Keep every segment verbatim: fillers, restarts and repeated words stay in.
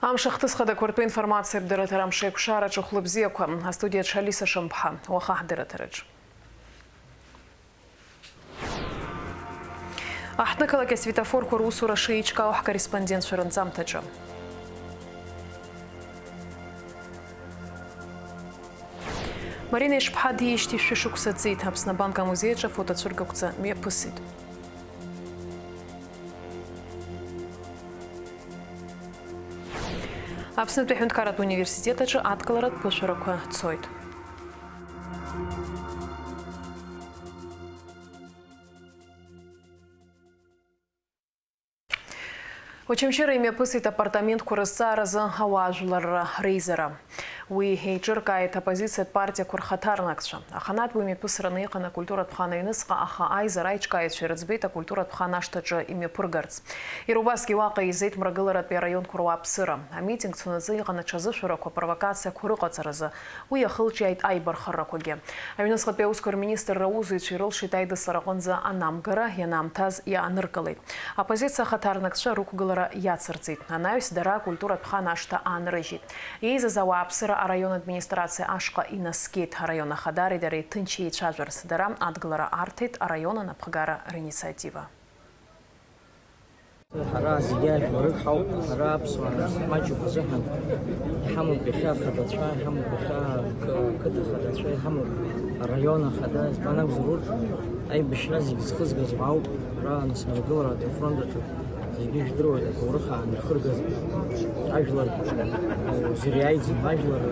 Амш ахҭыс хадақәа ртәы информациа абдырраҭара амшеиқәшараҿы хәлыбзиақәа. Астудиаҿы Алиса Шамԥҳа. Уаха ҳдырраҭараҿы. Аҳҭнықалақь асветофорқәа русура шеиҿкаау ҳкорреспондентцәа рынҵамҭаҿы. Марина Ишԥҳа диижьҭеи шәышықәса ҵит, Аԥсны абанк амузеи аҿы афотоцәыргақәҵа мҩаԥысит. Аԥснытәи аҳәынҭқарратә университет аҿы адкыларатә ԥышәарақәа цоит. Очамчыра имҩаԥысит апартаментқәа рызҵааразы ауаажәларра реизара. Уи еиҿыркааит аоппозициатә партиақәа рхаҭарнакцәа. Аханатә уи мҩаԥысраны иҟан акультуратә хан аҩныҵҟа, аха аизара аиҿкааҩцәа ирыӡбеит акультуратә хан ашҭаҿы имҩаԥыргарц. Иара убасгьы уаҟа еизеит мрагыларатәи араионқәа руааԥсыра. Амитинг цонаҵы иҟан аҽазышәарақәа, провокациақәа рыҟаҵаразы. Уи иахылҿиааит аибархаррақәагьы. Аҩныҵҟатәи аусқәа рминистрра аусзуҩцәа ирылшеит аидыслара аҟынӡа анамгара, ианаамҭаз иааныркылеит. Аоппозициа ахаҭарнакцәа рықәгылара иацырҵеит. Анаҩс дара акультуратә хан ашҭа аанрыжьит. Еизаз ауааԥсыра араион администрациа ашҟа инаскьеит. Араион ахадареи дареи ҭынч еицәажәарц дара адгылара арҭеит араион анапхгара ринициатива. Ҳара зегьы жәларык ҳауп, ҳара аԥсуаа маҷуп азыҳәан иҳамоуп иахьа ахадацәа, иҳамоуп иахьа қ-, қыҭа ахадацәа, иҳамоуп араион ахада, избан акәзар, урҭ аибашьра зегь зхызгаз уаауп, ара, нас, мрагыларатәи афронт аҿы зегьы ижәдыруеит, аҭоурых аан ирхыргаз ажәлар, э, зыриааиӡам, ажәлар, э,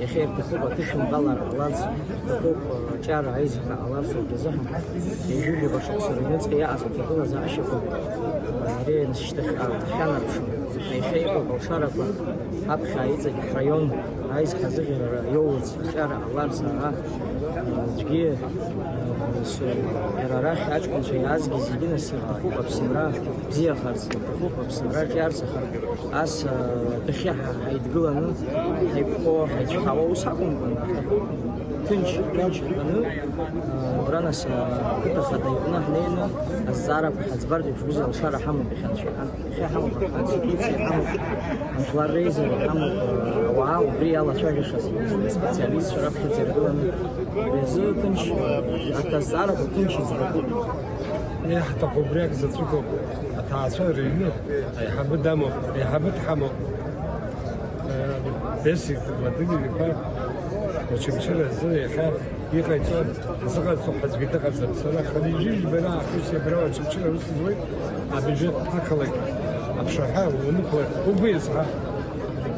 Иахьа ирҭахуп аҭышәынтәалара ҟаларц, ирҭахуп, аҿиара аизга ҟаларц убри азыҳәан, ҩажәижәаба шықәса рыҩныҵҟа иааз аҭагылазаашьақәа, ари шьҭахьҟа ҳахьанарԥшуа, аха иахьа иҟоуп алшарақәа аԥхьа иҵегь ҳраион аизга азыӷьарара иоурц аҿиара ҟаларц ара, аӡәгьы, ус, иара арахь аҷкәынцәа иаазгьы зегьы нас ирҭахуп Аԥсынра бзиахарц, ирҭахуп Аԥсынра ҿиарц, аха Ас, а, адәахьы ҳа-, ҳаидгыланы, ҳаиқәԥо, ҳаицәхаауа ус акәымкәан, ҳҭахуп ҭынч, ҭынч ҳтәаны, а, убра нас, а, ақыҭа хада иҟны ҳнеины, азҵаарақәа ҳаӡбартә еиԥш, ус алшара ҳамоуп иахьа анцәа, ан-, иахьа ҳамоуп, аконституциа ҳамоуп, ажәлар реизара ҳамоуп, а, ауаа убри иалацәажәаша специалистцәа раԥхьаӡа иргыланы, убри азы ҭынч, а, арҭ азҵаарақәа ҭынч иӡбатәуп. Иаҳҭаху убри акзаҵәыкоуп, аҭаацәа рыҩны. Аиҳабы дамоуп, аиҳабы дҳамоуп. Бесик Владимир-иԥа Очамчыра азы иахьа иҟаиҵо, изыҟаҵо ҳәа аӡәгьы дыҟаӡам. Сара хынҩажәи жәбара аахыс иабра Очамчыра аус зуеит, абиуџьет ақалақь аԥшаҳәа унықәла угәы иазҳа.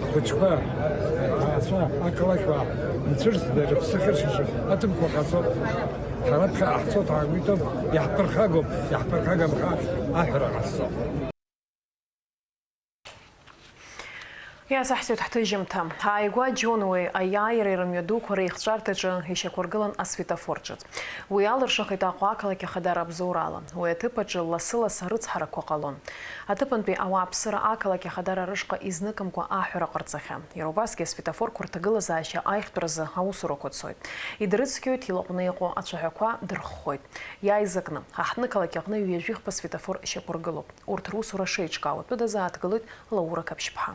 Ахәыҷқәа, аҭаацәа, ақалақьуаа мцәырҵны рыԥсы ахьыршаша аҭыԥқәа ҟаҵо. Ҳара ԥхьаҟа ҳцо ҳаамиҭо, иаҳԥырхагоуп, иаҳԥырхагамхар аҳәара ҟасҵо. Иацаҳҵоит ҳҭыжьымҭа. Ааигәа Џьонуеи аиааиреи рымҩадуқәа реихҵәарҭаҿы ишьақәыргылан асветофор ҿыц. Уи алыршахеит Аҟәа ақалақь ахадара абзоурала. Уи аҭыԥ аҿы лассы-лассы арыцҳарақәа ҟалон. Аҭыԥантәи ауааԥсыра ақалақь ахадара рышҟа изныкымкәа аҳәара ҟарҵахьан. Иара убасгьы асветофорқәа рҭагылазаашьа аихтәразы аусурақәа цоит. Идырыцқьоит, илаҟәны иҟоу ацәаҳәақәа дырххоит. Иааизакны, аҳҭнықалақь аҟны ҩажәихԥа светофор шьақәыргылоуп. Урҭ русура шеиҿкаау атәы дазааҭгылоит Лаура Қаԥшьԥҳа.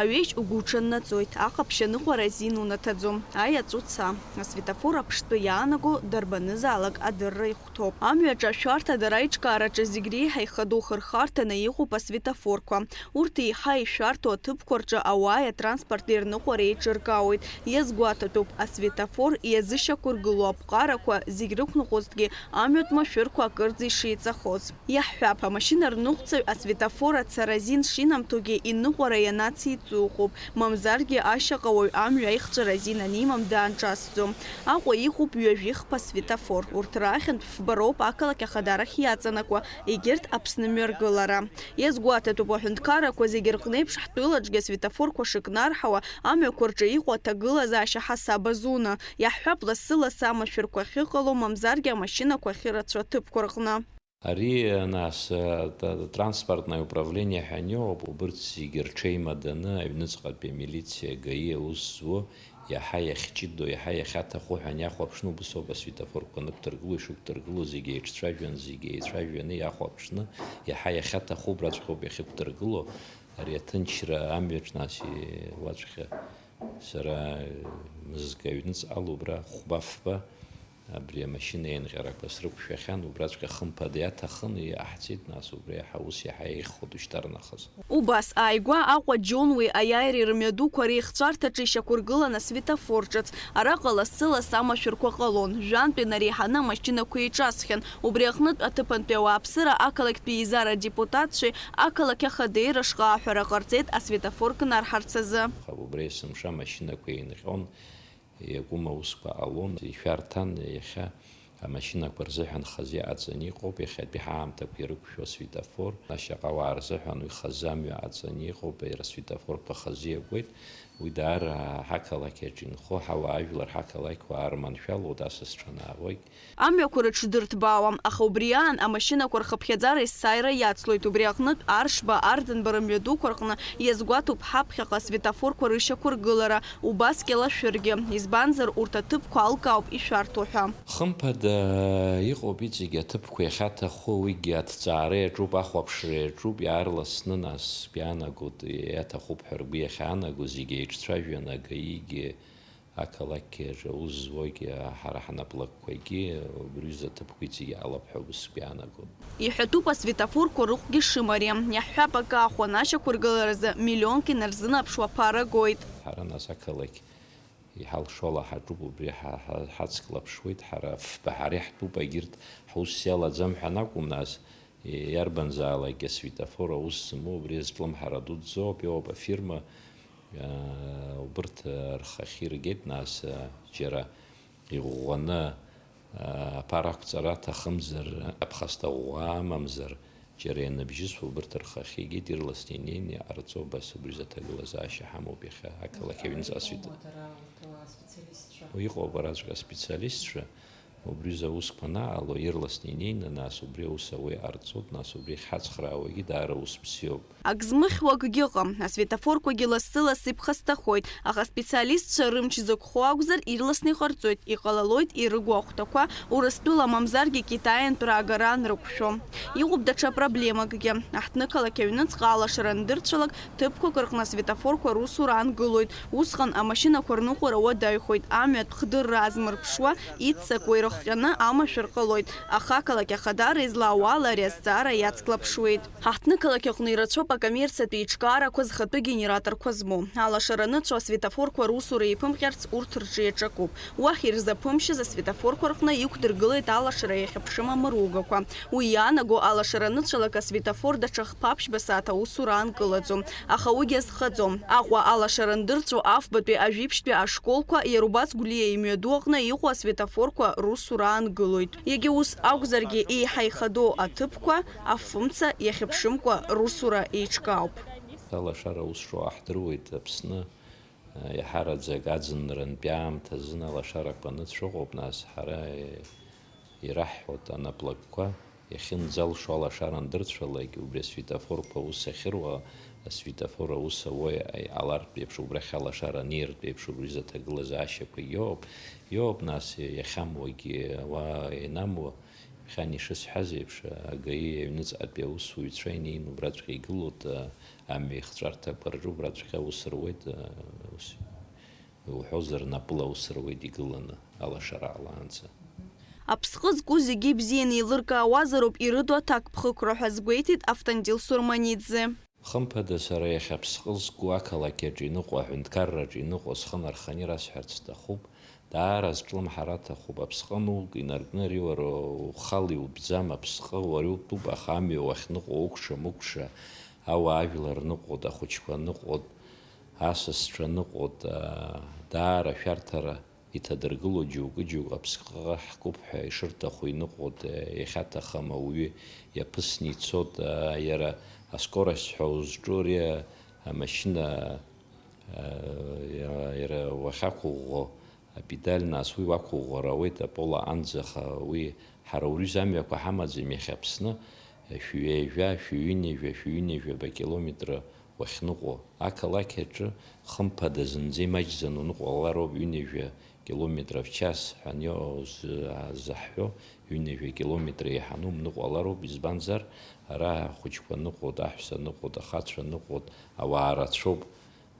Аҩежь угәы уҽаннаҵоит, аҟаԥшь аныҟәара азин унаҭаӡом, аиаҵә уца. Асветофор аԥштәы иаанаго дарбанызаалак адырра ихәҭоуп. Амҩаҿы ашәарҭа дара аиҿкаараҿы зегь реиҳа ихадоу хырхарҭаны иҟоуп асветофорқәа. Урҭ еиҳа ишәарҭоу аҭыԥқәа рҿы ауааи атранспорти рныҟәара еиҿыркаауеит. Иазгәаҭатәуп, асветофор иазышьақәыргылоу аԥҟарақәа зегь рықәныҟәозҭгьы амҩатә машәырқәа акырӡа ишеиҵахоз. Иаҳҳәап, амашьына рныҟәцаҩ асветофор ацара азин шинамҭогьы иныҟәара ианациҵо ыҟоуп, мамзаргьы ашьаҟа уаҩ амҩа аихҵәара азин анимам даанҿасӡом. Аҟәа иҟоуп ҩажәихԥа светофор, урҭ раахьынтә фба роуп ақалақь ахадарахь иаҵанакуа, егьырҭ Аԥсны мҩаргылара. Иазгәаҭатәуп, аҳәынҭқаррақәа зегьы рҟны еиԥш ҳтәылаҿгьы асветофорқәа шыкнарҳауа, амҩақәа рҿы иҟоу аҭагылазаашьа ҳасаб азуны. Иаҳҳәап, лассы-лассы амашәырқәа ахьыҟало, мамзаргьы амашьынақәа ахьырацәоу аҭыԥқәа рҟны. Ари, нас, а, та-, транспортное управление ҳәа аниоуп, убырҭ зегьы рҽеимаданы аҩныҵҟатәи амилициа, ГАИ аус зуо иаҳа иахьҷыдоу, иаҳа иахьаҭаху ҳәа аниахәаԥшны убыс ауп асветофорқәа анықәдыргыло, ишықәдыргыло зегьы еиҿцәажәан, зегьы еицәажәаны иахәаԥшны, иаҳа иахьаҭаху убраҵәҟьоуп иахьықәдыргыло. Ари аҭынчра амҩаҿ, нас, уаҵәҟьа сара, мызкы аҩныҵҟала убра хәба-фба абри амашьына еинҟьарақәа срықәшәахьан, убраҵәҟьа хымԥада иаҭахын, иҟаҳҵеит, нас, убри иаҳа ус иаҳа еиӷьхоит ушьҭарнахыс. Убас ааигәа Аҟәа Џьонуеи аиааиреи рымҩадуқәа реихҵәарҭаҿы ишьақәыргылан асветофор ҿыц. Араҟа лассы-ласс амашәырқәа ҟалон, жәантә инареиҳаны амашьынақәа еиҿасхьан. Убри аҟнытә аҭыԥантәи ауааԥсыра ақалақьтәи еизара адепутатцәеи ақалақь ахадеи рышҟа аҳәара ҟарҵеит асветофор кнарҳарц азы. Убри есымша амашьынақәа еинҟьон, иакәым аусқәа ҟалон. Ишәарҭан, иахьа амашьынақәа рзыҳәан хазы иҟаҵаны иҟоуп, иахьатәи ҳаамҭақәа ирықәшәо асветофор. Ашьаҟауаа рзыҳәан уи хазы амҩа аҵаны иҟоуп, иара асветофорқәа хазы иакуеит. Уи даара ҳақалақь аҿы инхо, ҳауаажәлар ҳақалақьқәа аарманшәалоит, асасцәа анаалоит. Амҩақәа рыҽдырҭбаауам, аха убри аан амашьынақәа рхыԥхьаӡара есааира иацлоит, убри аҟнытә Аршба, Арденба рымҩадуқәа рҟны иазгәаҭоуп ҳаԥхьаҟа асветофорқәа рышьақәыргылара, убас Кьалашәыргьы, избанзар, урҭ аҭыԥқәа алкаауп ишәарҭоу ҳәа. Хымԥада, иҟоуп иҵегь аҭыԥқәа иахьаҭаху, уигьы аҭҵаара иаҿуп, ахәаԥшра иаҿуп, иаарласны нас, биаанагоит, иаҭахуп ҳәа ргәы иахьаанаго, зегьы еиҿцәажәаны, агаигьы, ақалақьгьы аус зуагьы, ҳара ҳнаплакқәагьы убри рзы аҭыԥқәа иҵегь иҟалап ҳәа ус сгәы иаанагон. Иҳәатәуп асветофорқәа рыхәгьы шымариам. Иаҳҳәап, акы ахәан ашьақәыргыларазы миллионк инарзынаԥшуа аԥара гоит. Ҳара нас ақалақь иҳалшо ала ҳаҿуп, убри ҳа-, ҳа-, ҳацклаԥшуеит, ҳара фба ҳара иаҳтәуп, егьырҭ ҳус иалаӡам ҳәа анакәым, нас, иарбанзаалак асветофор аус змоу, убри азҿлымҳара дуӡӡоуп, иоуп афирма, аа, убырҭ рхахьы иргеит, нас, џьара иӷәӷәаны, аа, аԥара ақәҵара аҭахымзар, аԥхасҭа ӷәӷәа амамзар, џьара ианыбжьысуа убырҭ рхахьы игеит, ирласны инеины иҟарҵо, абас убри азы аҭагылазаашьа ҳамоуп иахьа ақалақь аҩныҵҟа асвет-, Иҟоума дара урҭ, а, специалистцәа? Иҟоуп араҵәҟьа аспециалистцәа, убри азы аусқәа анаҟало, ирласны инеины, нас убри аус ауа иҟарҵоит, нас убри иахьҳацхраауагьы даара ус бзиоуп. Ак змыхьуа акгьы ыҟам, асветофорқәагьы лассы-ласс иԥхасҭахоит, аха аспециалистцәа рымч зықәхо акәзар, ирласны иҟарҵоит, иҟалалоит ирыгу ахәҭақәа Урыстәыла мамзаргьы Китаиантә раагара анрықәшәо. Иҟоуп даҽа проблемакгьы. Аҳҭнықалақь аҩныҵҟа алашара андырцәалак, ҭыԥқәак рҟны асветофорқәа русура аангылоит. Усҟан амашьынақәа рныҟәара уадаҩхоит, амҩатә хдырра азмырԥшуа, иццакуа ирыхҟьаны амашәыр ҟалоит, аха ақалақь Ахадара излаауа ала ари азҵаара иацклаԥшуеит. Ҳаҳҭнықалақь аҟны ирацәоуп акоммерциатә еиҿкаарақәа зхатәы генераторқәа змоу. Алашара аныцәо асветофорқәа русура еиԥымҟьарц урҭ рҿы иаҿакуп. Уахь ирзаԥымшьаз асветофорқәа рҟны иқәдыргылеит алашара иахьыԥшым амыругақәа. Уи иаанаго алашара аныцәалак асветофор даҽа хԥа-ԥшьба сааҭ аусура аанкылаӡом. Аха уигьы азхаӡом. Аҟәа алашара андырҵәо афбатәи ажәиԥшьтәи ашколқәа иара убас Гәлиа имҩаду аҟны иҟоу асветофорқәа русура аангылоит. Егьа ус акәзаргьы, еиҳа ихадоу аҭыԥқәа афымца иахьыԥшымкәа русура еиҿкаауп. Алашара аус шоу аҳдыруеит Аԥсны, еиҳараӡак аӡынрантәи аамҭазын алашарақәа аныцәа ыҟоуп, нас ҳара ираҳҳәоит анаплакқәа иахьынӡалшо алашара андырцәалак, убри асветофорқәа аус ахьыруа, асветофор аус ауа иҟалартә еиԥш, убрахь алашара анеиртә еиԥш, убри рзы аҭагылазаашьақәа иоуп, иоуп, нас иахьамуагьы ауаа ианамуа, Хьан ишысҳәаз еиԥш, агаи аҩныҵҟатәи аусуҩцәа инеин убраҵәҟьа игылоит, амҩа ихҵәарҭақәа рҿы убраҵәҟьа аус руеит, ус иуҳәозар, напыла аус руеит игыланы, алашара ҟалаанӡа. Аԥсҟы зку зегьы ибзианы еилыркаауазароуп ирыду аҭакԥхықәра ҳәа азгәеиҭеит Автандил Сурманиӡе. Хымԥада, сара иахьа аԥсҟы зку ақалақь аҿы иныҟәо, аҳәынҭқарраҿы иныҟәо схы нарханы ирасҳәарц сҭахуп, даара зҿлымҳара аҭахуп, аԥсҟы анук инаркны ари уара ухала иутәӡам, аԥсҟы уара утәуп, аха амҩа уахьныҟәо укәша-мыкәша, ауаажәлар ныҟәоит, ахәыҷқәа ныҟәоит, асасцәа ныҟәоит, аа, даара ашәарҭара иҭадыргыло џьоукы-џьоукы аԥсҟы ҳкуп ҳәа ишырҭаху иныҟәоит, иахьаҭахым ауаҩы иаԥысны ицоит, иара аскорость ҳәа узҿу ари амашьына, иара уахьақәыӷәӷәо апедаль, нас уи уақәыӷәӷәар ауеит апола аҟынӡа, аха уи ҳара урҩыза амҩақәа ҳамаӡам иахьа Аԥсны, шәҩеижәа, шәҩынҩажәа, шәҩынҩажәаба километра уахьныҟәо. Ақалақь аҿы, хымԥада, зынӡа имаҷӡаны уныҟәалароуп ҩынҩажәа Километров час ҳәа иҟоу зы-, заҳҳәо, ҩынҩажәа километр еиҳаны умныҟәалароуп, избанзар, ара ахәыҷқәа ныҟәоит, аҳәса ныҟәоит, ахацәа ныҟәоит, ауаа рацәоуп.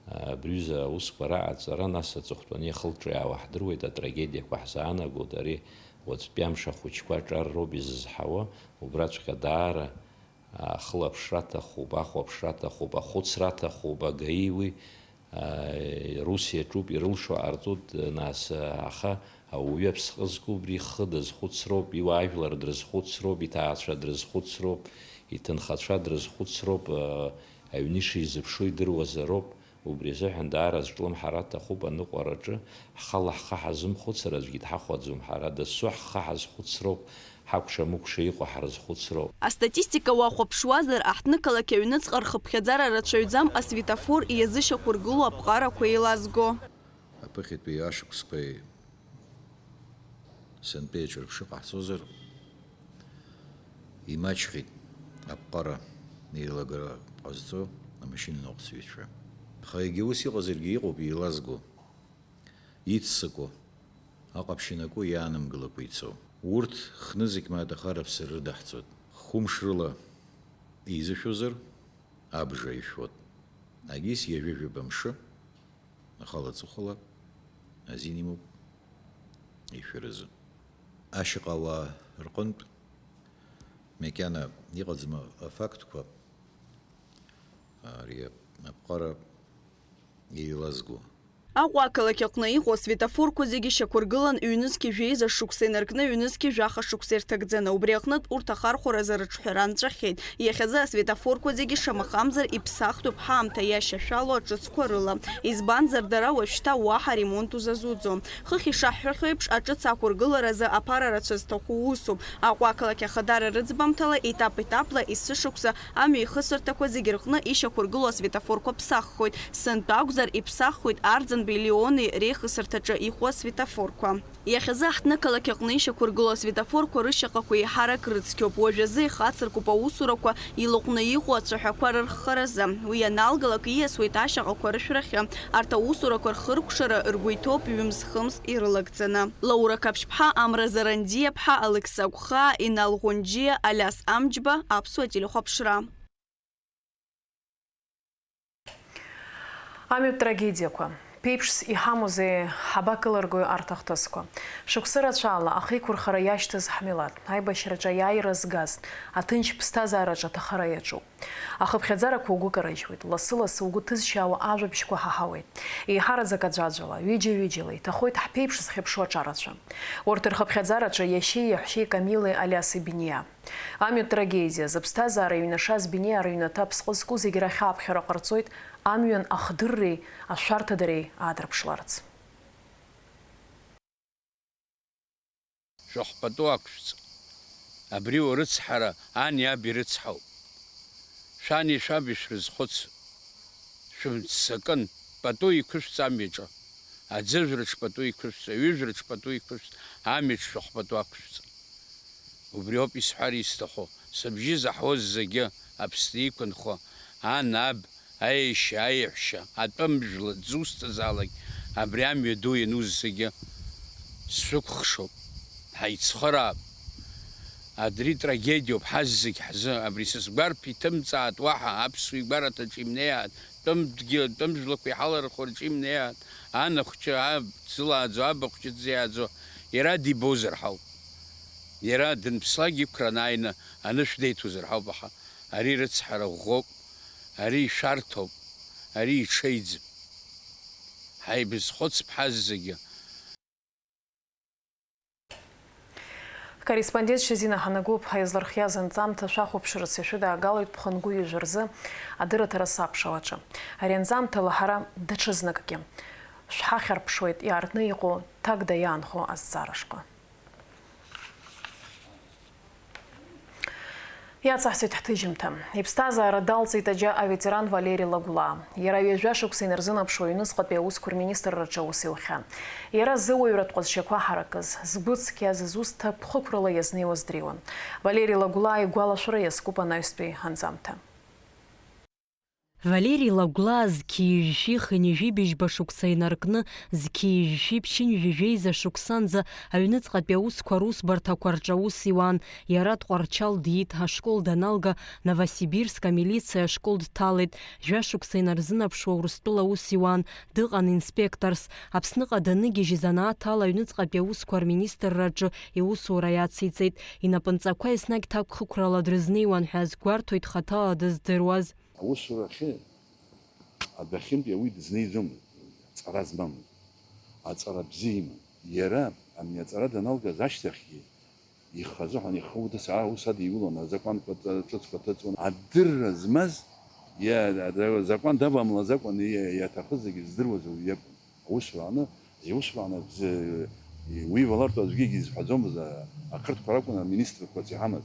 Абри аҩыза аусқәа раҟаҵара, нас аҵыхәтәаны иахылҿиаауа ҳдыруеит, атрагедиақәа ҳзаанагоит, ари уаҵәтәи амш ахәыҷқәа аҿар роуп изызҳауа, убраҵәҟьа даара ахылаԥшра аҭахуп, ахәаԥшра аҭахуп, ахәыцра аҭахуп, агаи уи, а, рус иаҿуп, ирылшо ҟарҵоит, нас, аха ауаҩы аԥсҟы зку убри ихы дазхәыцроуп, иуаажәлар дрызхәыцроуп, иҭаацәа дрызхәыцроуп, иҭынхацәа дрызхәыцроуп, а, аҩны ишизыԥшу идыруазароуп. Убри азыҳәан даара зҿлымҳара аҭахуп аныҟәараҿы, ҳхала ҳхы ҳазымхәыцыр аӡәгьы дҳахәаӡом, ҳара дасу ҳхы ҳазхәыцроуп, ҳакәша-мыкәша иҟоу ҳрызхәыцроуп. Астатистика уахәаԥшуазар, аҳҭнықалақь аҩныҵҟа рхыԥхьаӡара рацәаҩӡам асветофор иазышьақәыргылоу аԥҟарақәа еилазго. Аԥыхьатәи ашықәсқәеи сынтәеи аҿырԥшы ҟаҳҵозар, имаҷхеит аԥҟара еилагара ҟазҵо амашьынаныҟәцаҩцәа. Аха егьа ус иҟазаргьы иҟоуп еилазго, иццакуа, аҟаԥшь инаку иаанымгылакәа ицо. Урҭ хнызқь мааҭ ахара ԥсыр рыдаҳҵоит. Хәымш рыла еизышәозар, абжа ишәот. Агьыс ҩажәа-жәаба мшы. Ахала-аҵыхәала азин имоуп ишәаразы. Ашьаҟа ауаа рҟынтә макьана иҟаӡам афактқәа, ари аԥҟара еилазго. Аҟәа ақалақь аҟны иҟоу асветофорқәа зегьы шьақәыргылан, ҩнызқь жәеиза шықәса инаркны, ҩнызқь жәаха шықәса ирҭагӡаны. Убри аҟнытә урҭ ахархәаразы рыҿҳәара нҵәахьеит. Иахьазы асветофорқәа зегьы шамахамзар иԥсахтәуп ҳаамҭа иашьашәалоу аҿыцқәа рыла. Избанзар, дара уажәшьҭа уаҳа ремонт узазуӡом. Хыхь ишаҳҳәахьоу еиԥш, аҿыц ақәыргыларазы аԥара рацәа зҭаху усуп. Аҟәа ақалақь ахадара рыӡбамҭала, етап-етапла есышықәса амҩа ихысырҭақәа зегьы рҟны ишьақәыргылоу асветофорқәа ԥсаххоит. Сынтәа акәзар, иԥсаххоит Арӡынбеи Леони реихысырҭаҿы иҟоу асветофорқәа. Иахьазы аҳҭнықалақь аҟны ишьақәыргылоу асветофорқәа рышьаҟақәа еиҳарак рыцқьоуп. Уажәазы ихацыркуп аусурақәа илаҟәны иҟоу ацәаҳәақәа рырххаразы. Уи аналгалак ииасуеит ашьаҟақәа рышәрахьы. Арҭ аусурақәа рхыркәшара ргәы иҭоуп ҩымз-хымз ирылагӡаны. Лаура Қаԥшьԥҳа, Амра Зарандиаԥҳа, Алықьса Гәхаа, Инал Ӷәынџьиа, Алиас Амџьба, Аԥсуа телехәаԥшра. Амҩатә трагедиақәа. Ԥеиԥшс иҳамоузеи, ҳабакылыргои арҭ ахҭысқәа? Шықәсы рацәала ахеиқәырхара иашьҭаз ҳмилаҭ, аибашьраҿы аиааира згаз, аҭынч ԥсҭазаараҿы аҭахара иаҿуп. Ахыԥхьаӡарақәа угәы карыжьуеит, лассы-лассы угәы ҭызшьаауа ажәабжьқәа ҳаҳауеит. Еиҳараӡак аӡәаӡәала, ҩыџьа-ҩыџьала иҭахоит ҳԥеиԥш зхьыԥшуа аҿарацәа. Урҭ рхыԥхьаӡараҿы иашьеи иаҳәшьеи Камили Алиаси Биниа. Амҩатә трагедиа, зыԥсҭазаара иҩнашаз Биниа рыҩнаҭа аԥсҟы зку зегь рахь аԥхьара ҟарҵоит амҩан ахдырреи ашәарҭадареи аадырԥшларц. Шәахәпату ақәшәҵ. Абри урыцҳара ани аби рыцҳауп. Шәани шәаби шәрызхәыц. Шәымццакын, пату иқәышәҵ амҩаҿы. Аӡыжәраҿ пату иқәышәҵ, аҩыжәраҿ пату иқәышәҵ, амҩаҿ шәахәпату ақәшәҵ. Убриоуп исҳәар исҭаху, сыбжьы заҳуаз зегьы, Аԥсны иқәынхо, ан, аб, аешьа, аеҳәшьа, атәым жәла дзусҭазаалак, абри амҩа ду иануз зегьы сшәықәхшоуп, ҳаицхыраап. Адри трагедиоуп ҳаззегь ҳзы, абри са сгәарԥ иҭымҵаат уаҳа, аԥсуа игәараҭаҿ имнеиаат, тәым дгьыл, тәым жәлақәа иҳалархәо рҿы имнеиаат, ан ахәҷы, аб дзылааӡо, аб ахәҷы дзиааӡо, иара дибозар ҳауп. Иара дынԥслак иқәра анааины анышә деиҭозар ҳауп, аха ари рыцҳара ӷәӷәоуп, ари ишәарҭоуп, ари иҽеиӡам. Ҳаибызхәыцп ҳаззегьы. Корреспондентцәа зинаҳанагоуп, ҳаизлырхиаз анҵамҭа шәахәаԥшырц ишәыдаагалоит ԥхынгәы ҩажәа рзы адырраҭара сабшалаҿы. Ари анҵамҭала ҳара даҽазныкгьы шәҳахьарԥшуеит иаартны иҟоу Ҭагда иаанхо азҵаарашҟа. Иацаҳҵеит ҳҭыжьымҭа. Иԥсҭазаара далҵит аџьа аветеран Валери Лагәлаа. Иара ҩажәа шықәса инарзынаԥшуа аҩныҵҟатәи аусқәа рминистрраҿы аус илхьан. Иара зыуаҩратә ҟазшьақәа ҳаракыз, згәы цқьаз, зусҭа ԥхықәрала иазнеиуаз дреиуан. Валери Лагәлаа игәалашәара иазкуп анаҩстәи анҵамҭа. Валери Лагәлаа зқьи жәшәи хынҩажәи быжьба шықәса инаркны, зқьи жәшәи ԥшьынҩажәи жәеиза шықәсанӡа аҩныҵҟатәи аусқәа русбарҭақәа рҿы аус иуан. Иара Тҟәарчал диит, ашкол даналга, Новосибирск амилициа ашкол дҭалеит. Жәа шықәса инарзынаԥшуа Урыстәыла аус иуан, дыҟан инспекторс. Аԥсныҟа даныгьежь, изанааҭ ала аҩныҵҟатәи аусқәа рминистрраҿы иусура иациҵеит. Инапынҵақәа еснагь ҭакәхықәрала дрызнеиуан ҳәа азгәарҭоит хаҭала дыздыруаз. Аусурахьы адәахьынтәи ауаҩы дызнеиӡомызт, аҵара змамыз, аҵара бзиа иман. Иара ами аҵара даналгаз ашьҭахьгьы ихазы ҳәа ихы удыс аус адиулон, азакәанқәа ҿыцқәа ҭыҵуан. Адырра змаз, иа-, азакәан давамлаз акәын, иа-, иаҭахыз зегьы здыруаз уаҩ иакәын. Аусура аҟны, иусура аҟны дзы-, уи ивалартә аӡәгьы егьизҳәаӡомызт, а-, ақырҭқәа ракәын аминистрқәац иҳамаз.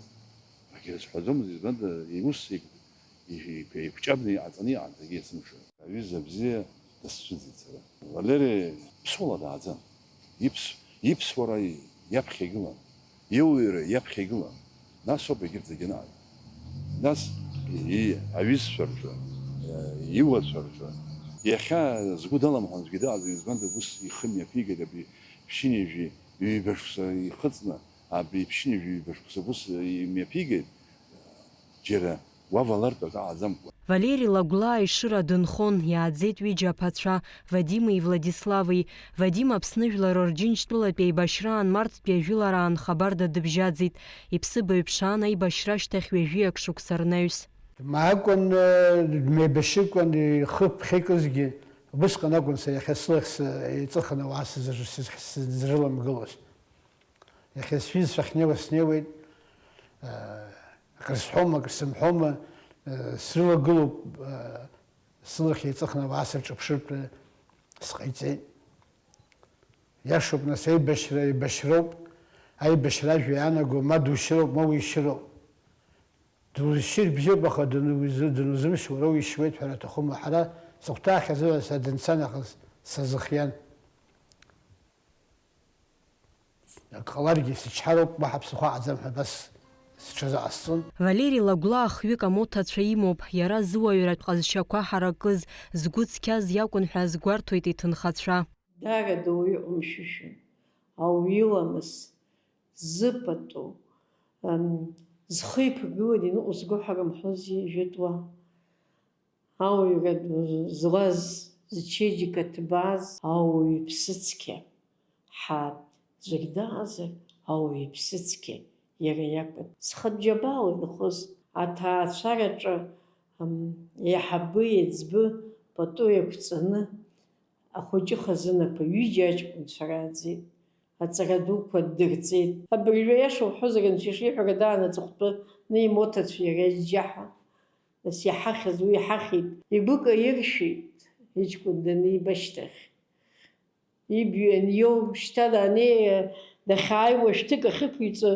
Акгьы рызҳәаӡомызт, избан, иус еиқә-, еиқәҷабны иҟаҵаны иҟан зегьы есымша. Аҩыза бзиа дысцәыӡит сара. Валери ԥсуала дааӡан. Иԥс-, иԥсуара иаԥхьа игылан. Иуаҩра иаԥхьа игылан. Нас ауп егьырҭ зегьы анааз. Нас и-, аҩызцәа рҿы, иуацәа рҿы. Иахьа згәы даламҳан аӡәгьы дыҟаӡам, избан, ус ихы мҩаԥигеит абри ԥшьынҩажәи ҩба шықәса ихыҵны, абри ԥшьынҩажәи ҩба шықәса ус имҩаԥигеит, џьара уавалартә акы ааӡамкәа. Валери Лагәлаа Ешыра дынхон, иааӡеит ҩыџьа аԥацәа, Вадими Владислави. Вадим Аԥсны Жәлар Рџьынџьтәылатәи аибашьраан марттәи ажәылараан хабарда дыбжьаӡит. Иԥсыбаҩ ԥшаан аибашьра ашьҭахь ҩажәиак шықәса рнаҩс. Дмаакәан, дмеибашьыкәан, ихы ԥхьакызгьы, убысҟан акәын сара иахьа сылахь еиҵыхны ауаа сызрыламгылоз. Иахьа сҩызцәа ахьнеиуа снеиуеит, акры сҳәома, акры сымҳәома, срылагылоуп, сылахь еиҵыхны ауаа сырҿаԥшыртә сҟаиҵеит. Иашоуп, нас, аибашьра еибашьроуп, аибашьра ажәа иаанаго ма душьыроуп, ма уишьыроуп. Дузшьыр бзиоуп, аха данузы-, данузымшьуа уара уишьуеит ҳәа аҭахума? Ҳара сыхәҭаахьазы ҳәа са дынца нахыс сазыхиан. Ак ҟаларгьы сычҳароуп, уаҳа ԥсыхәа аҟаӡам ҳәа абас сҽазыҟасҵон. Валери Лагәлаа хҩык амоҭацәа имоуп, иара зыуаҩратә ҟазшьақәа ҳаракыз, згәы цқьаз иакәын ҳәа азгәарҭоит иҭынхацәа. Даара дуаҩы ҟәымшәышәын, ауаҩы иламыс зыпату, ам, зхы иԥыргыланы иныҟәызго ҳәа рымҳәози жәытәла. Ауаҩра ду злаз, зчеиџьыка ҭбааз ауаҩы иԥсыцқьа, ҳа, ӡәыр дыҟазар, ауаҩы иԥсыцқьа иара иакәын. Зхатә џьабаала инхоз аҭаацәараҿы, ам, еиҳабы еиҵбы пату иақәҵаны, ахәыҷы хазынақәа ҩыџьа аҷкәынцәа рааӡеит, аҵара дуқәа ддырҵеит. Абыржәы, аиаша уҳәозар, анцәа ишиҳәара, даан аҵыхәтәаны имоҭацәа иара иџьаҳа. Нас иҳахьыз уи иҳахьит, игәы каиршәит, иҷкәын даниба ашьҭахь. Ибҩа аниоу, шьҭа даннеи, дахьааиуа шәҭык ахьықәиҵо,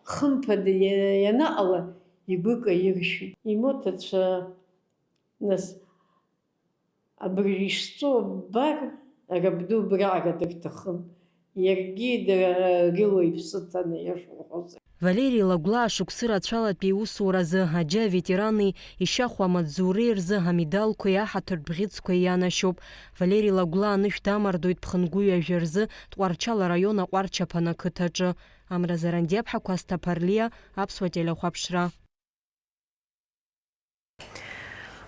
хымԥада иа-, ианаҟала, игәы каиршәит. Имоҭацәа, нас, абыржәы ишҵәо ббар, рабду убраҟара дырҭахым. Иаргьы дара рыла иԥсы ҭаны, иашоу уҳәозар. Валери Лагәлаа шықәсы рацәалатәи иусуразы аџьа аветерани ишьахәа амаҵзуреи рзы амедалқәеи аҳаҭыртә бӷьыцқәеи ианашьоуп. Валери Лагәлаа анышә дамардоит ԥхынгәы ҩажәа рзы Тҟәарчал араион Аҟәарчаԥан ақыҭаҿы. Амра Зарандиаԥҳа, Кәасҭа Ԥарлиа, Аԥсуа телехәаԥшра.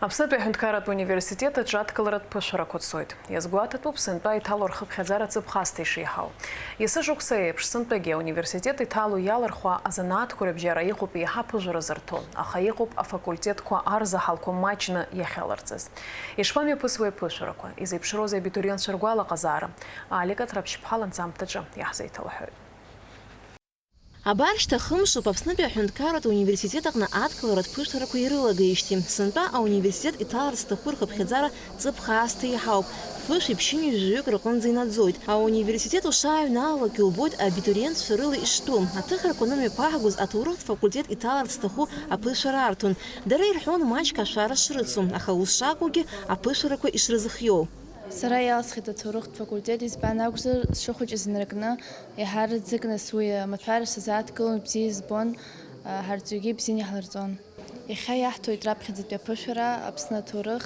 Аԥснытәи аҳәынҭқарратә университет аҿы адкыларатә ԥышәарақәа цоит. Иазгәаҭатәуп сынтәа иҭало рхыԥхьаӡара ҵыԥх аасҭа ишеиҳау. Есышықәса еиԥш, сынтәагьы ауниверситет иҭало иалырхуа азанааҭқәа рыбжьара иҟоуп еиҳа аԥыжәара зырҭо, аха иҟоуп афакультетқәа арзаҳалқәа маҷны иахьаларҵаз. Ишԥамҩаԥысуеи аԥышәарақәа? Изеиԥшроузеи абитуриентцәа ргәалаҟазаара? Алика Ҭраԥшьԥҳа ланҵамҭаҿы иаҳзеиҭалҳәоит. Абар шьҭа хымшуп Аԥснытәи аҳәынҭқарратә университет аҟны адкыларатә ԥышәарақәа ирылагеижьҭеи. Сынтәа ауниверситет иҭаларц зҭаху рхыԥхьаӡара ҵыԥх аасҭа иаҳауп, фышәи ԥшьынҩажәаҩык рҟынӡа инаӡоит. Ауниверситет ушааҩналалак иубоит абитуриентцәа рыла иштәу. Аҭыхрақәа анымҩаԥаҳгоз аҭоурыхтә факультет иҭаларц зҭаху аԥышәара арҭон. Дара ирҳәон маҷк ашәара шрыцу, аха ус шакәугьы аԥышәарақәа ишрызыхиоу. Сара иалсхит аҭоурыхтә факультет, избан акәзар, сшыхәыҷыз инаркны, еиҳараӡак нас уи амаҭәар сазааҭгылон, бзиа избон, ҳарҵаҩгьы ибзианы иаҳлырҵон. Иахьа иаҳҭоит раԥхьаӡатәи аԥышәара, Аԥсны аҭоурых,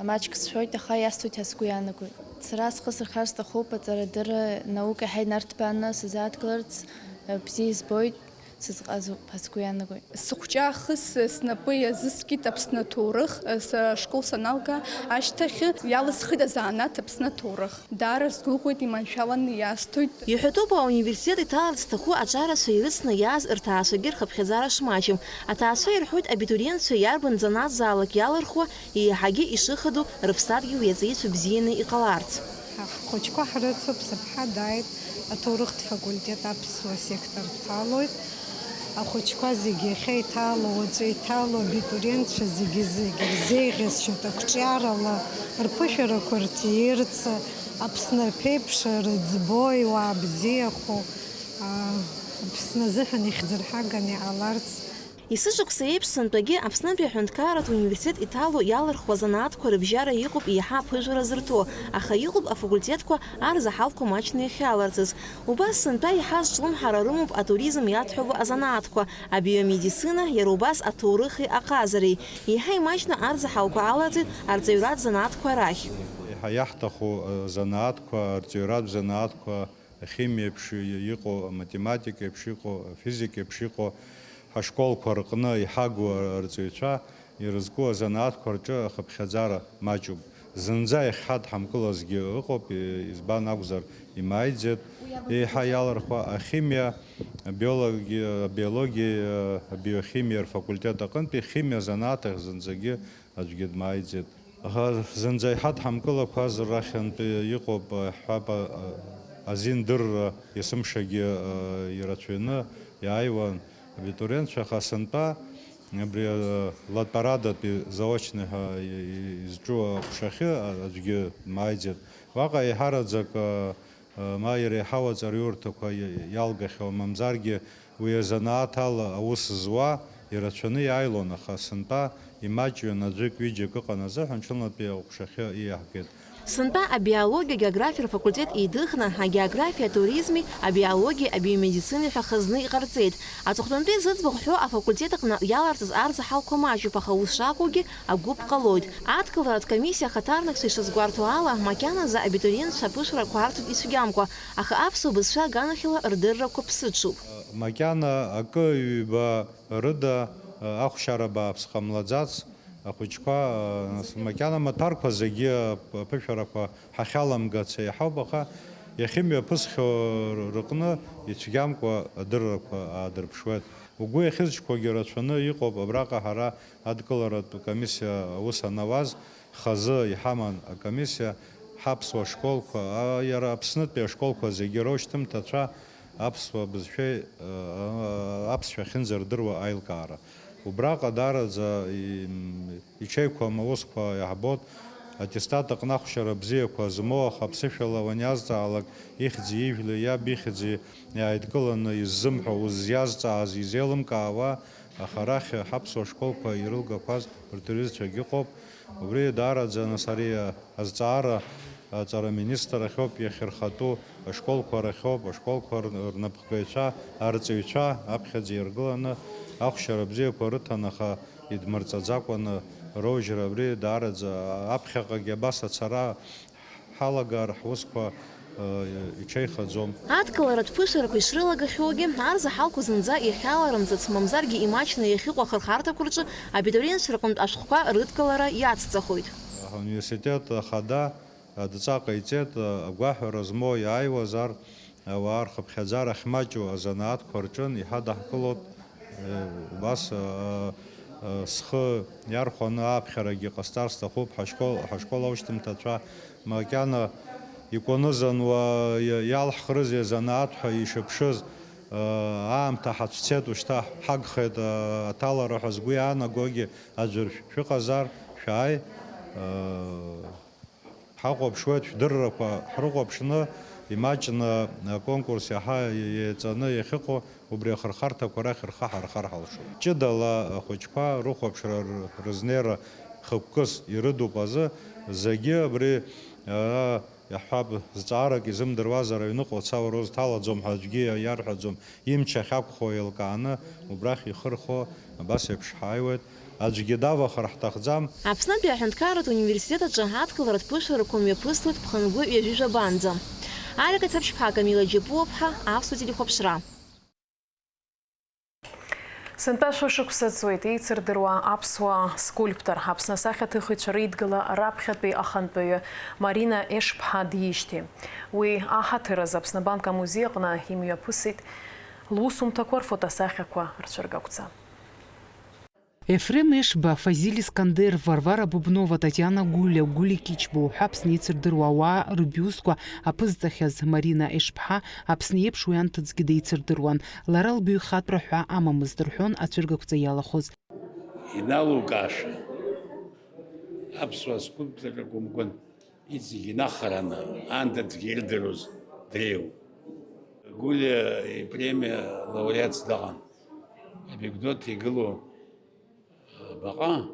маҷк сшәоит, аха иасҭоит ҳәа сгәы иаанагоит. Сара схы сырхар сҭахуп аҵарадырра, наука иаҳа инарҭбааны сазааҭгыларц, бзиа избоит, сызҟазоуп ҳәа сгәы иаанагоит. Сыхәҷы аахыс снапы иазыскит Аԥсны аҭоурых, сашкол саналга ашьҭахь иалысхит азанааҭ Аԥсны аҭоурых. Даара сгәыӷуеит, иманшәаланы иасҭоит. Иҳәатәуп ауниверситет иҭаларц зҭаху аҿарацәа ирыцны иааз рҭаацәагьы рхыԥхьаӡара шмаҷым. Аҭаацәа ирҳәоит, абитуриентцәа иарбан занааҭзаалак иалырхуа, еиҳагьы ишыхадоу рыԥсадгьыл иаҵеицәа бзианы иҟаларц. Ҳхәыҷқәа ҳрыцуп, сыԥҳа дааит аҭоурыхтә факультет аԥсуа сектор дҭалоит. Ахәыҷқәа зегьы иахьа иҭало, уаҵәы иҭало абитуриентцәа зегьы-зегьы рзеиӷьасшьоит, ақәҿиарала рԥышәарақәа рҭиирц, Аԥсны аԥеиԥш рыӡбо, иуаа бзиахо, аа, Аԥсны азыҳәан ихьӡырҳаганы иҟаларц. Есышықәса еиԥш сынтәагьы Аԥснытәи аҳәынҭқарратә университет иҭало иалырхуа занааҭқәа рыбжьара иҟоуп еиҳа аԥыжәара зырҭо, аха иҟоуп афакультетқәа арзаҳалқәа маҷны иахьаларҵаз. Убас сынтәа еиҳа зҿлымҳара рымоуп атуризм иадҳәалоу азанааҭқәа, абиомедицина, иара убас аҭоурыхи аҟазареи. Еиҳа имаҷны арзаҳалқәа аларҵеит арҵаҩратә занааҭқәа рахь. Еиҳа иаҳҭаху, э, занааҭқәа, арҵаҩратә занааҭқәа, ахимиа еиԥш иҟоу, аматематика еиԥш иҟоу, афизика еиԥш иҟоу, ҳашколқәа рҟны иҳагу арҵаҩцәа ирызку азанааҭқәа рҿы ахыԥхьаӡара маҷуп. Зынӡа иахьҳадҳамкылазгьы ыҟоуп, избан акәзар, имааиӡеит. Еиҳа иалырхуа ахимиа, абиологи-, абиологиеи абиохимиа рфакультет аҟынтәи химиа занааҭ ахь зынӡагьы аӡәгьы дмааиӡеит. Аха зынӡа иҳадҳамкылақәаз рахьынтәи иҟоуп, ҳҳәап, а-, азин дырра есымшагьы, а, ирацәаҩны иааиуан абитуриентцәа, аха сынтәа абри, а, латәарадатәи заочный ҳәа и-, и-, изҿу аҟәшахьы, а, аӡәгьы дмааиӡеит. Уаҟа еиҳараӡак, а, ма иреиҳау аҵараиурҭақәа иа-, иалгахьоу, мамзаргьы уи азанааҭ ала аус зуа ирацәаны иааилон, аха сынтәа имаҷҩын, аӡәык-ҩыџьак ыҟан азыҳәан, ҽынлатәи аҟәшахьы ииаҳгеит. Сынтәа абиологиа-географиа рфакультет еидыхны, агеографиа, атуризми, абиологиеи абиомедицинеи ҳәа хазны иҟарҵеит. Аҵыхәтәантәи зыӡбахә ҳәоу афакультет аҟны иаларҵаз арзаҳалқәа маҷуп, аха ус шакәугьы, агәыԥ ҟалоит. Адкыларатә комиссиа ахаҭарнакцәа ишазгәарҭо ала, макьаназы абитуриентцәа аԥышәарақәа арҭоит ицәгьамкәа, аха аԥсуа бызшәа аганахьала рдыррақәа ԥсыҽуп. Макьана акы-ҩба рыда ахәшьара бааԥс ҟамлаӡац, ахәыҷқәа, нас, макьана амаҭәарқәа зегьы аԥышәарақәа ҳахьаламгац еиҳауп, аха иахьымҩаԥысхьоу рыҟны ицәгьамкәа адыррақәа аадырԥшуеит. Угәы иахьызҿқәогьы рацәаны иҟоуп, абраҟа ҳара адкыларатә комиссиа аус анауаз, хазы иҳаман акомиссиа, ҳаԥсуа школқәа, а, иара Аԥснытәи ашколқәа зегьы роушьҭымҭацәа аԥсуа бызшәеи, а, аԥсшәа ахьынӡардыруа аилкаара. Убраҟа даараӡа и-, м, иҽеиқәам аусқәа иаҳбоит, аттестат аҟны ахәшьара бзиақәа змоу, аха аԥсышәала уаниазҵаалак, ихьӡи ижәлеи иаб ихьӡи иааидкыланы иззымҳәо, уззиазҵааз изеилымкаауа, аха арахь ҳаԥсуа школқәа ирылгақәаз урҭ рҩызцәагьы ыҟоуп. Убри даараӡа, нас, ари азҵаара аҵара аминистррахьоуп иахьырхатәу, ашколқәа рахьоуп, ашколқәа р-, рнапхгаҩцәа, арҵаҩцәа аԥхьаӡа иргыланы ахәшьара бзиақәа рыҭан, аха идмырҵаӡакәаны роужьра абри даараӡа аԥхьаҟагьы абас ацара ҳалагар ҳусқәа, э, иҽеихаӡом. Адкыларатә ԥышәарақәа ишрылагахьоугьы, арзаҳалқәа зынӡа иахьаларымҵац, мамзаргьы имаҷны иахьыҟоу ахырхарҭақәа рҿы абитуриентцәа рҟынтә ашәҟәқәа рыдкылара иацҵахоит. Ауниверситет ахада адҵа ҟаиҵеит, агәаҳәара змоу иааиуазар, ауаа рхыԥхьаӡара ахьмаҷу азанааҭқәа рҿы иҳадаҳкылоит. Убас, а, а, схы иархәаны аԥхьарагьы ҟасҵар сҭахуп, ҳашкол, ҳашкол аушьҭымҭацәа макьана икәанызануа иа-, иалҳхрызеи азанааҭ ҳәа ишыԥшыз, а, аамҭа ҳацәцеит, ушьҭа ҳагхеит, а, аҭалара ҳәа згәы иаанагогьы аӡәыр шәыҟазар, шәааи, а, Ҳахәаԥшуеит, шәдыррақәа ҳрыхәаԥшны, имаҷны аконкурс иаҳа иеиҵаны иахьыҟоу убри ахырхарҭақәа рахь рхы ҳархар ҳалшоит. Ҷыдала ахәыҷқәа рыхәаԥшра р-, рызнеира хықәкыс ирыдуп азы, зегьы абри, ара, иаҳҳәап, зҵаарак изымдыруазар аҩныҟа уца уара узҭалаӡом ҳәа аӡәгьы иа-, иарҳәаӡом, имч ахьақәхо еилкааны убрахь ихы рхо абас еиԥш ҳааиуеит. Аӡәгьы давахар ҳҭахӡам. Аԥснытәи аҳәынҭқарратә университет аҿы адкыларатә ԥышәарақәа мҩаԥыслоит ԥхынгәы ҩажәи жәабанӡа. Алика Цаԥшьԥҳа, Камила Џьапуаԥҳа, Аԥсуа телехәаԥшра. Сынтәа шәышықәса ҵуеит еицырдыруа аԥсуа скульптор, Аԥсны асахьаҭыхыҩцәа реидгыла раԥхьатәи ахантәаҩы Марина Ешԥҳа диижьҭеи. Уи аҳаҭыр азы Аԥсны Абанк амузеи аҟны имҩаԥысит лусумҭақәа рфотосахьақәа рцәыргақәҵа. Ефрем Ешба, Фазиль Искандер, Варвара Бубнова, Татиана Гулиа, Гули Кичба уҳәа Аԥсны еицырдыруа ауаа рыбиустқәа аԥызҵахьаз Марина Ешԥҳа Аԥсны еиԥш уи анҭыҵгьы деицырдыруан. Лара лбаҩхатәра ҳәа амамызт, рҳәон ацәыргақәҵа иалахәыз. Иналукааша, аԥсуа скульпторра гәымгәын. Иҵегь инахараны, аандаӡгьы ирдыруаз дреиуоуп. Гулиа ипремиа лауреатс дыҟан. Абекдоҭ игылоу абаҟа,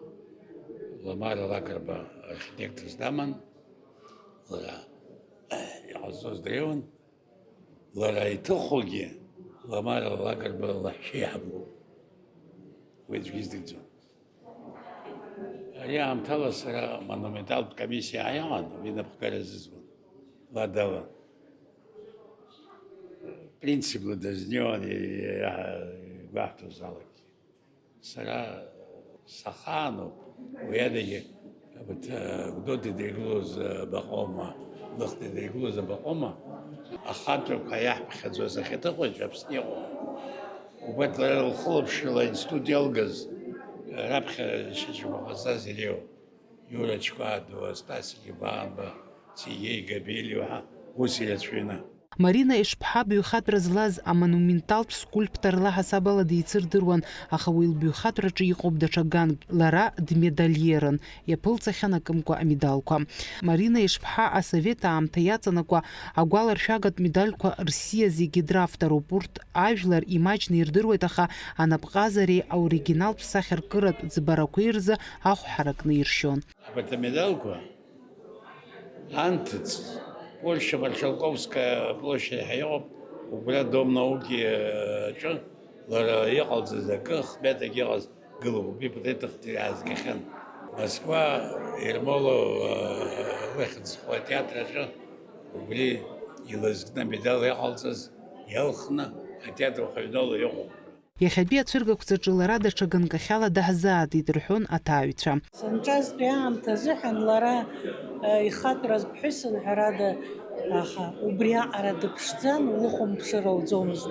Ламара Лакрба архитекторс даман, лара иҟазҵоз дреиуан, лара иҭыхогьы Ламара Лакрба лаҳәшьа иаҳблуп. Уи аӡәгьы издырӡом. Ари аамҭала сара монументалтә комиссиа ааиаан, уи инапхгара азызуан, ладала. Принципла дазниуан, и-, и-, игәаҳҭоз алагьы. Сара сахаануп, уи адагьы, абарҭ, э, Гәдоуҭа идрыгылоз, э, абаҟоума, Лыхны идрыгылоз абаҟоума, ахантәақәа иаҳԥхьаӡоз ахьаҭыхуа Аԥсны иҟоуп. Убарҭ лара лхылаԥшрала аинститут иалгаз, раԥхьа шьаҿақәа ҟазҵаз иреиуоуп. Иура Чкәадуа, Стасик Иванба, Сергеи Габелиа ҳәа ус ирацәаҩны. Марина Ешԥҳа баҩхатәра злаз амонументалтә скульптор лаҳасабала деицырдыруан, аха уи лбаҩхатәраҿы иҟоуп даҽа ганк, лара дмедальерын, иаԥылҵахьан акымкәа амедалқәа. Марина Ешԥҳа асовет аамҭа иаҵанакуа агәаларшәагатә медальқәа рсиа зегьы дравторуп. Урҭ ажәлар имаҷны ирдыруеит, аха анапҟазареи аоригиналтә сахьаркыратә ӡбарақәеи рзы ахә ҳаракны иршьон. Абарҭ амедалқәа анҭыҵ, Польша, Маршалковская площадь ҳәа иҟоуп, убра Дом науки аҿы лара иҟалҵаз акы, хметак иҟаз гылоуп, убри ипатреҭ ахҭа иаазгахьан. Москва, Ермолов, э, лыхьӡ зху атеатр аҿы убри илазкны амедал иҟалҵаз иалхны атеатр уахаҩнала иҟоуп. Иахьатәи ацәыргақәҵаҿы лара даҽа ганкахьала даҳзаатит, рҳәон аҭааҩцәа. Санҿазтәи аамҭа азыҳәан лара, э, ихатәраз ԥҳәысын, ҳәарада, аха убри аҟара дыԥшӡан, лыхәамԥшыра лӡомызт.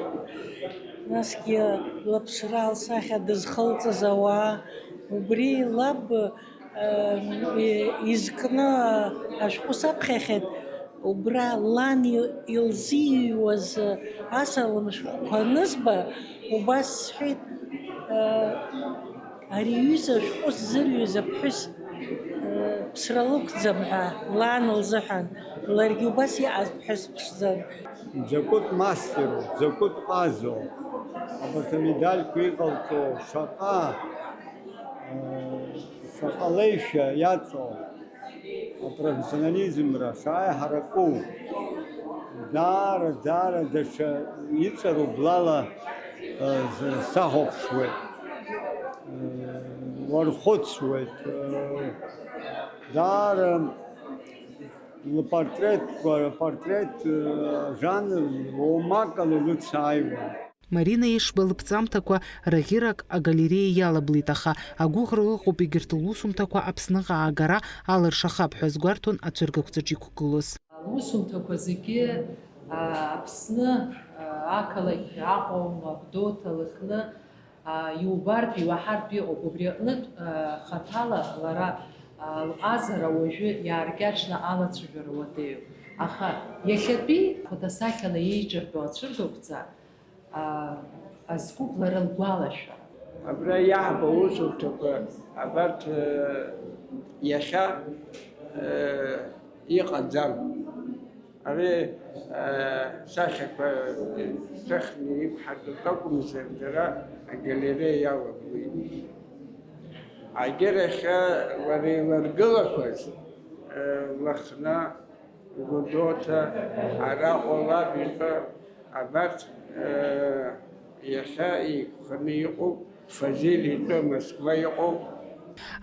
Насгьы лаԥшра лсахьа дызхылҵыз ауаа, убри лаб, э, и-, изкны ашәҟәы саԥхьахьеит, убра лан и-, илзиҩуаз асалам шәҟәқәа анызба, убас сҳәеит, э, ари аҩыза ашәҟәы ззырҩыз аԥҳәыс, э, ԥсра лықәӡам ҳәа, лан лзыҳәан, ларгьы убас иҟаз ԥҳәыс ԥшӡан. Закәытә мастеру, закәытә ҟазоу, абарҭ амедальқәа иҟалҵо шаҟа, э, шаҟа леишәа иаҵоу, апрофессионализмра шаҟа иҳараку, даара, даара даҽа иҵару блала, э, з-, сахәаԥшуеит, э, уархәыцуеит, э, даара лпортретқәа, апортрет, э, жанр уамак ала илыцааиуан. Марина Ешба лыԥҵамҭақәа раӷьырак агалереиа иалаблит, аха агәыӷра ыҟоуп егьырҭ лусумҭақәа Аԥсныҟа аагара алыршахап ҳәа азгәарҭон ацәыргақәҵаҿ иқәгылоз. Лусумҭақәа зегьы, а, Аԥсны, а, ақалақь Аҟәа, Гәдоуҭа, Лыхны, а, иубартә, иуаҳартә иҟоуп. Убри аҟнытә, а, хаҭала лара, а, лҟазара уажәы иааркьаҿны алацәажәара уадаҩуп. Аха иахьатәи фотосахьала еиҿыртәоу ацәыргақәҵа, а, азкуп лара лгәалашәара. Абра иаҳбо аусумҭақәа абарҭ, э, иахьа, э, иҟаӡам. Ари, э, сахьақәа ҭыхны иқәҳаргылт акәымзар, дара агалереиа иалагоит. Агьырахьы лара иларгылақәаз, э, Лыхны, Гәдоуҭа, араҟа лаб иҟы, абарҭ, э, иахьа еиқәханы иҟоуп, Фазиль итәы Москва иҟоуп,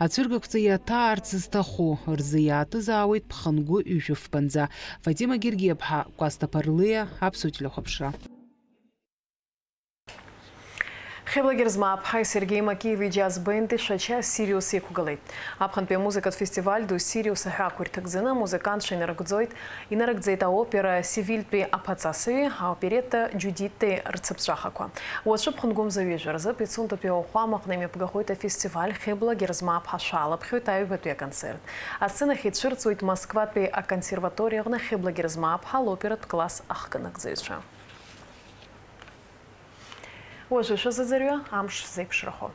Ацәыргақәҵа иаҭаарц зҭаху рзы иаатызаауеит Ԥхынгәы ҩажәи фба нӡа. Фатима Гергиаԥҳа, Кәасҭа Ԥарлиа, Аԥсуа телехәаԥшра. Хьыбла Герзмааԥҳаи Сергеи Макиеви џьаз бенди Шәача Сириус иқәгылеит. Аԥхынтәи амузыкатә фестиваль ду Сириус аҳәаақәа ирҭагӡаны амузыкантцәа инарыгӡоит, инарыгӡеит аопера Севильтәи аԥаҵасаҩи аоперетта Џьудитти рцыԥҵәахақәа. Уаҵәы Ԥхынгәы мза ҩажәа рзы Пицундатәи ауахәамаҟны имҩаԥгахоит афестиваль Хьыбла Герзмааԥҳа шәалаԥхьоит аҩбатәи аконцерт. Асценахь ицәырҵуеит Москватәи аконсерваториаҟны Хьыбла Герзмааԥҳа лоператә класс ахкынагӡаҩцәа. Уажәы шәазыӡырҩы амш зеиԥшрахо.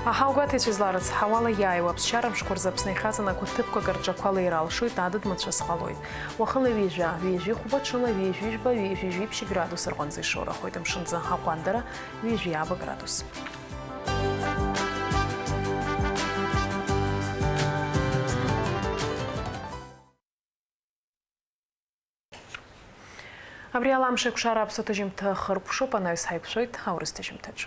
Аҳаугәаҭаҩцәа изларыцҳауала, иааиуа аԥсшьара мшқәа рзы Аԥсны ихаҵанакуа ҭыԥқәак рҿақәа леиралшоит, адыд-мацәыс ҟалоит. Уахынла ҩажәа, ҩажәи хәба, ҽынла ҩажәи жәба, ҩажәи жәиԥшь градус рҟынӡа ишоурахоит, мшынӡы аҟәандара ҩажәи ааба градус. Абри ала амш еиқәшара аԥсуа ҭыжьымҭа хыркәшоуп, анаҩс ҳаиқәшәоит аурыс ҭыжьымҭаҿ.